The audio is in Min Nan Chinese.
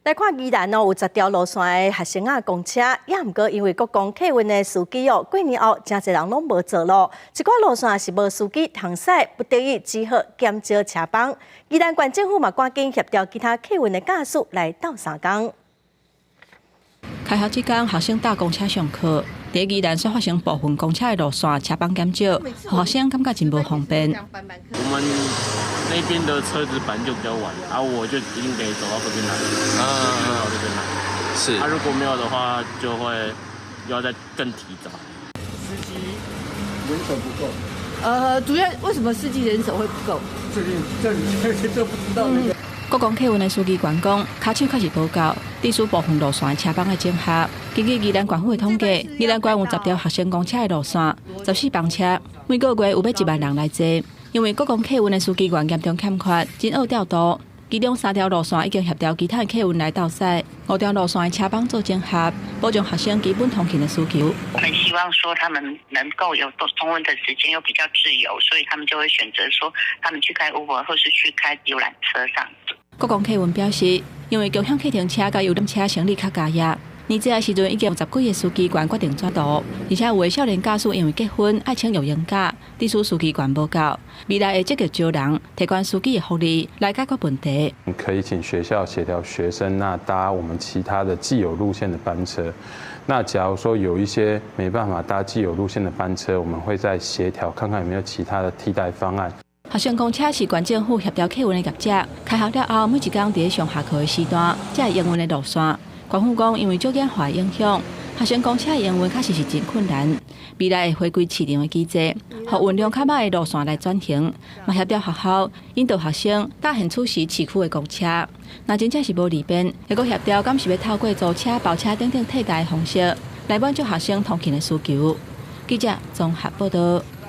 來看宜蘭哦，有10條路線的學生仔公車，也毋過因為國光客運的司機哦，過年後誠濟人攏無做咯，一寡路線是無司機通駛，不得已只好減少車班。宜蘭縣政府嘛趕緊協調其他客運的駕駛來鬥相共。開學這工，學生搭公車上課，佇宜蘭煞發生部分公車的路線車班減少，予學生感覺真無方便。我們那邊的車子本來就比較晚，啊，我就一定得走到這邊來，到這邊來。啊，如果沒有的話，就會要再更提早。司機人手不夠。主要為什麼司機人手會不夠？這這不知道那個。國光客運的司機員講，跤手確實無夠，致使部分路線的車班愛整合。根據宜蘭縣府的統計，宜蘭縣有十條學生公車的路線，14班車，每個月有欲1萬人來坐。因為國光客運的司機員嚴重欠缺，真惡調度。其中三條路線已經協調其他的客運來鬥駛，五條路線的車班做整合，保障學生基本通勤的需求。我們希望說他們能夠有多通運的時間，又比較自由，所以他們就會選擇說他們去開 Uber 或是去開遊覽車上。國光客運表示，因為共享客停車佮遊覽車生理較加壓，年底的時陣已經有十幾个司機員決定轉途，而且有的少年駕駛因為結婚愛請育嬰假，致使司機員無夠。未來會積極招人，提懸司機的福利來解決問題。可以請學校協調學生，那搭我們其他的既有路線的班車。那假如說有一些沒辦法搭既有路線的班車，我們會再協調看看有沒有其他的替代方案。學生公車是縣政府協調客運的業者，開學了後，每一工佇咧上下課的時段，才會營運的路線。縣府講，因為少子化影響，學生公車營運確實是真困難。未來會回歸市場的機制，予運量較歹的路線來轉型，嘛協調學校引導學生搭現此時市區的公車。若真正是無利便，會閣協調，敢是欲透過租車、包車等等替代的方式，來滿足學生通勤的需求。記者綜合報道。